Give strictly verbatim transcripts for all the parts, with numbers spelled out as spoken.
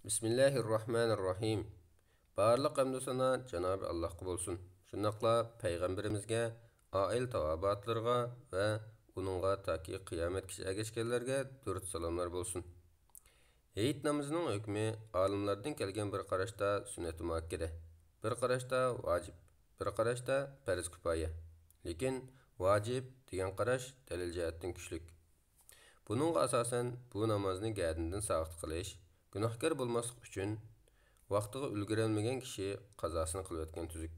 بىسمىللاھىررەھمانىررەھىم. بارلىق ھەمدۇ سانا جانابى ئاللاھقا بولسۇن. شۇنداقلا پەيغەمبىرىمىزگە، ئائىلە تاۋابىئاتلىرىغا ۋە ئۇنىڭغا تاكى قىيامەتكىچە ئەگەشكەنلەرگە دۇرۇت سالاملار بولسۇن. ھېيت نامىزىنىڭ ھۆكمى ئالىملاردىن كەلگەن بىر قاراشتا سۈننەتۇ مۇئەككەدە، بىر قاراشتا ۋاجىپ، بىر قاراشتا پەرز كۇپايە. لېكىن ۋاجىپ دېگەن قاراش دەلىل جەھەتتىن كۈچلۈك. بۇنىڭغا ئاساسەن، بۇ نامازنى گەدىندىن ساقىت قىلىش، گۇناھكار بولماسلىق ئۈچۈن، ۋاقتىغا ئۈلگۈرەلمىگەن كىشى قازاسىنى قىلىۋەتكەن تۈزۈك.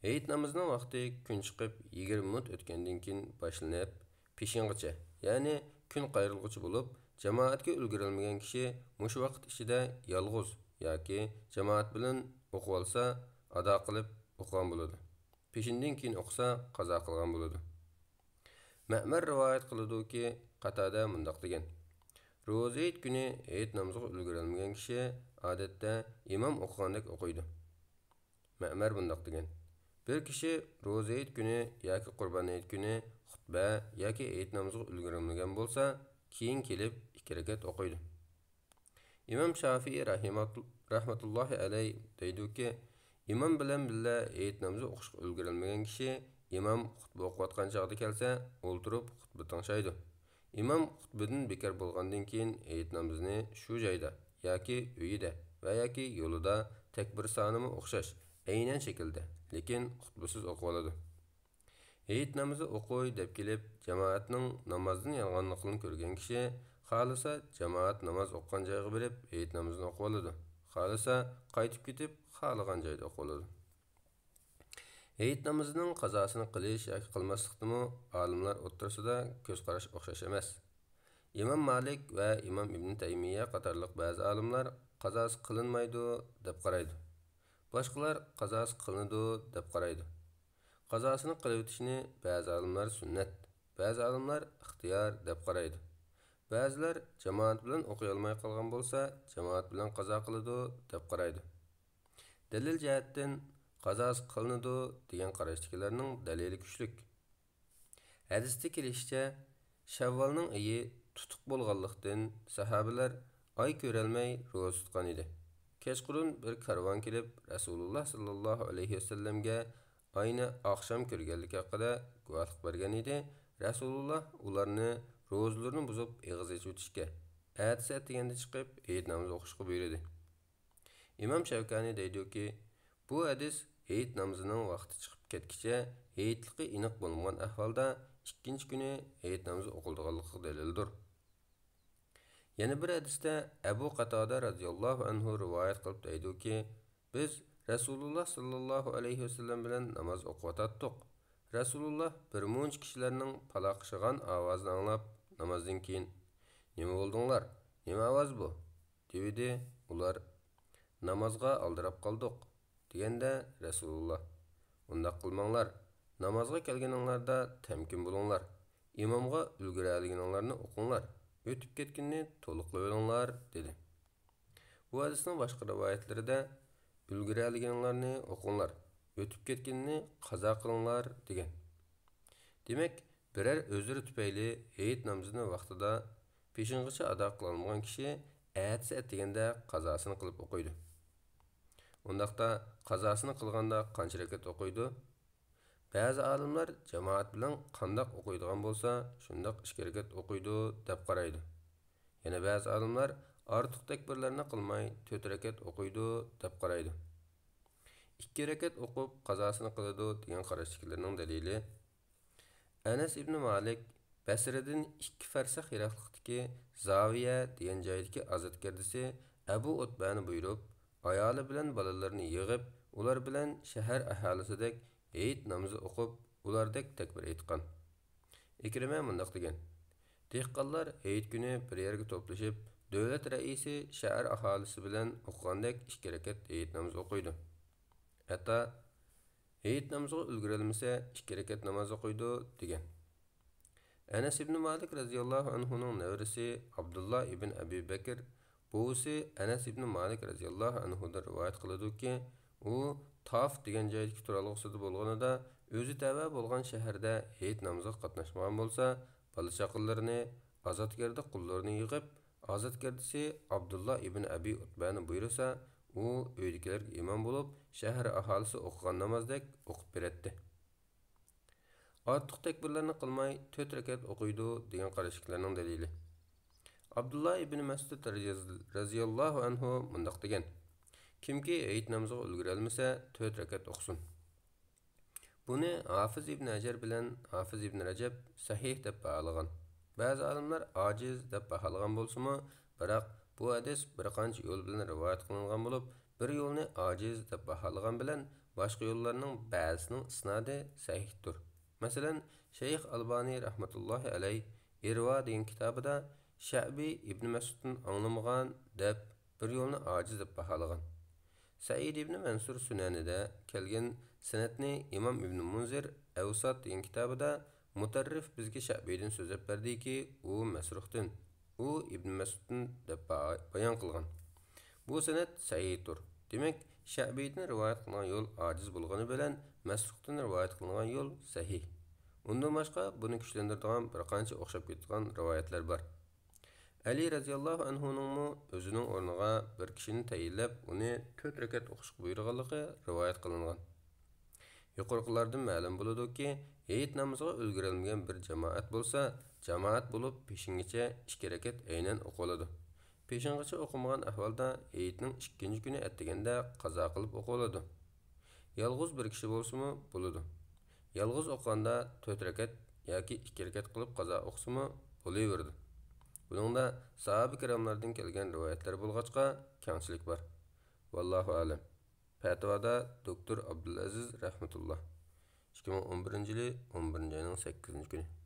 ھېيت نامىزىنىڭ ۋاقتى كۈن چىقىپ يىگىرمە مىنۇت ئۆتكەندىن كېيىن باشلىنىپ، پېشىنغىچە، يەنى كۈن قايرىلغۇچە بولۇپ، جامائەتكە ئۈلگۈرەلمىگەن كىشى مۇشۇ ۋاقىت ئىچىدە يالغۇز ياكى جامائەت بىلەن ئوقۇۋالسا، ئادا قىلىپ ئوقۇغان بولىدۇ. پېشىندىن كېيىن ئوقۇسا، قازا قىلغان بولىدۇ. مەمەر رىۋايەت قىلىدۇكى، قاتادە مۇنداق دېگەن: روزا ھېيت كۈنى ھېيت نامىزىغا ئۈلگۈرەلمىگەن كىشى، ئادەتتە، ئىمام ئوقۇغاندەك ئوقۇيدۇ. مەمەر مۇنداق دېگەن: بىر كىشى روزا ھېيت كۈنى ياكى قۇربان ھېيت كۈنى خۇتبە ياكى ھېيت نامىزىغا ئۈلگۈرەلمىگەن بولسا، كېيىن كېلىپ ئىككى رەكەت ئوقۇيدۇ. ئىمام شافىئى رەھىمەت-، رەھمەتۇللاھى ئەلەي دەيدۇكى، ئىمام بىلەن بىللە ھېيت نامىزى ئوقۇشقا ئۈلگۈرەلمىگەن كىشى ئىمام خۇتبە ئوقۇۋاتقان چاغدا كەلسە، ئولتۇرۇپ خۇتبە تىڭشايدۇ. ئىمام خۇتبىدىن بىكار بولغاندىن كېيىن ھېيت نامىزىنى شۇ جايدا ياكى ئۆيىدە ۋە ياكى يولىدا، تەكبىر سانىمۇ ئوخشاش، ئەينەن شەكىلدە، لېكىن خۇتبىسىز ئوقۇۋالىدۇ. ھېيت نامىزى ئوقۇي دەپ كېلىپ، جامائەتنىڭ نامازدىن يانغانلىقىنى كۆرگەن كىشى، خالىسا جامائەت ناماز ئوقۇغان جايغا بېرىپ ھېيت نامىزىنى ئوقۇۋالىدۇ، خالىسا قايتىپ كېتىپ خالىغان جايدا ئوقۇۋالىدۇ. ھېيت نامىزىنىڭ قازاسىنى قىلىش ياكى قىلماسلىقتىمۇ ئالىملار ئوتتۇرىسىدا كۆز قاراش ئوخشاش ئەمەس. ئىمام مالىك ۋە ئىمام ئىبن تەيمىيە قاتارلىق بەزى ئالىملار قازاسى قىلىنمايدۇ دەپ قارايدۇ. باشقىلار قازاسى قىلىنىدۇ دەپ قارايدۇ. قازاسىنى قىلىۋېتىشنى بەزى ئالىملار سۈننەت، بەزى ئالىملار ئىختىيار دەپ قارايدۇ. بەزىلەر جامائەت بىلەن ئوقۇيالماي قالغان بولسا، جامائەت بىلەن قازا قىلىدۇ دەپ قارايدۇ. دەلىل جەھەتتىن قازاسى قىلىنىدۇ دېگەن قاراشتىكىلەرنىڭ دەلىلى كۈچلۈك. ھەدىستە كېلىشىچە، شەۋۋالنىڭ ئېيى تۇتۇق بولغانلىقتىن، ساھابىلەر ئاي كۆرەلمەي روزا تۇتقان ئىدى. كەچقۇرۇن بىر كارۋان كېلىپ، رەسۇلۇللا ساللاللاھۇ ئەلەيھى ۋەسەللەمگە ئاينى ئاخشام كۆرگەنلىكى ھەققىدە گۇۋاھلىق بەرگەن ئىدى. رەسۇلۇللا ئۇلارنى روزىلىرىنى بۇزۇپ ئېغىز ئېچىۋېتىشكە، ئەتىسى ئەتىگەندە چىقىپ ھېيت نامىزى ئوقۇشقا بۇيرۇدى. ئىمام شەۋكانى دەيدۇكى، بۇ ھەدىس ھېيت نامىزىنىڭ ۋاقتى چىقىپ كەتكىچە ھېيتلىقى ئېنىق بولمىغان ئەھۋالدا ئىككىنچى كۈنى ھېيت نامىزى ئوقۇلىدىغانلىقىغا دەلىلدۇر. يەنە بىر ھەدىستە ئەبۇ قاتادە رەزىياللاھۇ ئەنھۇ رىۋايەت قىلىپ دەيدۇكى، بىز رەسۇلۇللا ساللاللاھۇ ئەلەيھى ۋەسەللەم بىلەن ناماز ئوقۇۋاتاتتۇق. رەسۇلۇللا بىر مۇنچە كىشىلەرنىڭ پالاقشىغان ئاۋازىنى ئاڭلاپ، نامازدىن كېيىن، نېمە بولدۇڭلار؟ نېمە ئاۋاز بۇ؟ دېۋىدى. ئۇلار، نامازغا ئالدىراپ قالدۇق، دېگەندە، رەسۇلۇللا، ئۇنداق قىلماڭلار، نامازغا كەلگىنىڭلاردا تەمكىن بولۇڭلار، ئىمامغا ئۈلگۈرەلىگىنىڭلارنى ئوقۇڭلار، ئۆتۈپ كەتكىنىنى تولۇقلىۋېلىڭلار، دېدى. بۇ ھەدىسنىڭ باشقا رىۋايەتلىرىدە، ئۈلگۈرەلىگىنىڭلارنى ئوقۇڭلار، ئۆتۈپ كەتكىنىنى قازا قىلىڭلار، دېگەن. دېمەك، بىرەر ئۆزرى تۈپەيلى ھېيت نامىزىنى ۋاقتىدا پېشىنغىچە ئادا قىلالمىغان كىشى ئەتىسى ئەتىگەندە قازاسىنى قىلىپ ئوقۇيدۇ. ئۇنداقتا قازاسىنى قىلغاندا قانچە رەكەت ئوقۇيدۇ؟ بەزى ئالىملار جامائەت بىلەن قانداق ئوقۇيدىغان بولسا، شۇنداق ئىككى رەكەت ئوقۇيدۇ دەپ قارايدۇ. يەنە بەزى ئالىملار ئارتۇق تەكبىرلەرنى قىلماي تۆت رەكەت ئوقۇيدۇ دەپ قارايدۇ. ئىككى رەكەت ئوقۇپ قازاسىنى قىلىدۇ دېگەن قاراشتىكىلەرنىڭ دەلىلى، ئەنەس ئىبنى مالىك بەسرىدىن ئىككى فەرسەخ يىراقلىقتىكى زاۋىيە دېگەن جايدىكى ئازادگەردىسى ئەبۇ ئۇتبەنى بۇيرۇپ، ئايالى بىلەن بالىلىرىنى يىغىپ، ئۇلار بىلەن شەھەر ئاھالىسىدەك ھېيت نامىزى ئوقۇپ، ئۇلاردەك تەكبىر ئېيتقان. ئىكرىمە مۇنداق دېگەن، دېھقانلار ھېيت كۈنى بىر يەرگە توپلىشىپ، دۆلەت رەئىسى شەھەر ئاھالىسى بىلەن ئوقۇغاندەك ئىككى رەكەت ھېيت نامىزى ئوقۇيدۇ. ئەتا ھېيت نامىزىغا ئۈلگۈرەلمىسە، ئىككى رەكەت ناماز ئوقۇيدۇ، دېگەن. ئەنەس ئىبنى مالىك رەزىياللاھۇ ئەنھۇنىڭ نەۋرىسى ئابدۇللا ئىبن ئەبى بەكر، بوۋىسى ئەنەس ئىبنى مالىك رەزىياللاھۇ ئەنھۇدىن رىۋايەت قىلىدۇكى، ئۇ تاف دېگەن جايدىكى تۇرالغۇسىدا بولغىنىدا، ئۆزى تەۋە بولغان شەھەردە ھېيت نامىزىغا قاتناشمىغان بولسا، بالا-چاقىلىرىنى، ئازادگەردە قۇللىرىنى يىغىپ، ئازادگەردىسى ئابدۇللا ئىبن ئەبى ئۇتبەنى بۇيرۇسا، ئۇ ئۆيدىكىلەرگە ئىمام بولۇپ، شەھەر ئاھالىسى ئوقۇغان نامازدەك ئوقۇپ بېرەتتى. ئارتۇق تەكبىرلەرنى قىلماي تۆت رەكەت ئوقۇيدۇ دېگەن قاراشتىكىلەرنىڭ دەلىلى. ئابدۇللا ئىبن مەسئۇد رەزىياللاھۇ ئەنھۇ مۇنداق دېگەن: كىمكى ھېيت نامىزىغا ئۈلگۈرەلمىسە، تۆت رەكەت ئوقۇسۇن. بۇنى ھافىز ئىبن ھەجەر بىلەن ھافىز ئىبن رەجەب سەھىھ دەپ باھالىغان. بەزى ئالىملار ئاجىز دەپ باھالىغان بولسىمۇ، بىراق بۇ ھەدىس بىر قانچە يول بىلەن رىۋايەت قىلىنغان بولۇپ، بىر يولنى ئاجىز دەپ باھالىغان بىلەن باشقا يوللارنىڭ بەزىسىنىڭ ئىسنادى سەھىھتۇر. مەسىلەن، شەيخ ئەلبانى رەھمەتۇللاھى ئەلەيھ ئىرۋا دېگەن كىتابىدا شەئبى ئىبن مەسئۇدتىن ئاڭلىمىغان دەپ بىر يولنى ئاجىز دەپ باھالىغان. سەئىد ئىبن مەنسۇر سۈنەنىدە كەلگەن سەنەدنى ئىمام ئىبن مۇنزىر ئەۋسات دېگەن كىتابىدا مۇتەررىف بىزگە شەئبىدىن سۆزلەپ بەردىكى، ئۇ مەسرۇختىن، ئۇ ئىبن مەسئۇدتىن دەپ با-، بايان قىلغان. بۇ سەنەد سەھىھتۇر. دېمەك، شەئبىدىن رىۋايەت قىلىنغان يول ئاجىز بولغىنى بىلەن مەسرۇختىن رىۋايەت قىلىنغان يول سەھىھ. ئۇندىن باشقا بۇنى كۈچلەندۈرىدىغان بىر قانچە ئوخشاپ كېتىدىغان رىۋايەتلەر بار. ئەلى رەزىياللاھۇ ئەنھۇنىڭمۇ ئۆزىنىڭ ئورنىغا بىر كىشىنى تەيىنلەپ، ئۇنى تۆت رەكەت ئوقۇشقا بۇيرۇغانلىقى رىۋايەت قىلىنغان. يۇقىرىقىلاردىن مەلۇم بولىدۇكى، ھېيت نامىزىغا ئۈلگۈرەلمىگەن بىر جامائەت بولسا، جامائەت بولۇپ پېشىنگىچە ئىككى رەكەت ئەينەن ئوقۇۋالىدۇ. پېشىنغىچە ئوقۇمىغان ئەھۋالدا ھېيتنىڭ ئىككىنچى كۈنى ئەتىگەندە قازا قىلىپ ئوقۇۋالىدۇ. يالغۇز بىر كىشى بولسىمۇ بولىدۇ. يالغۇز ئوقۇغاندا تۆت رەكەت ياكى ئىككى رەكەت قىلىپ قازا ئوقۇسىمۇ بولۇۋېرىدۇ. بۇنىڭدا ساھابە كىراملاردىن كەلگەن رىۋايەتلەر بولغاچقا كەڭچىلىك بار. ۋاللاھۇ ئەلەم. پەتىۋادا دوكتور ئابدۇلئەزىز رەھمەتۇللا. ئىككى مىڭ ئون بىرىنچى يىلى ئون بىرىنچى ئاينىڭ سەككىزىنچى كۈنى.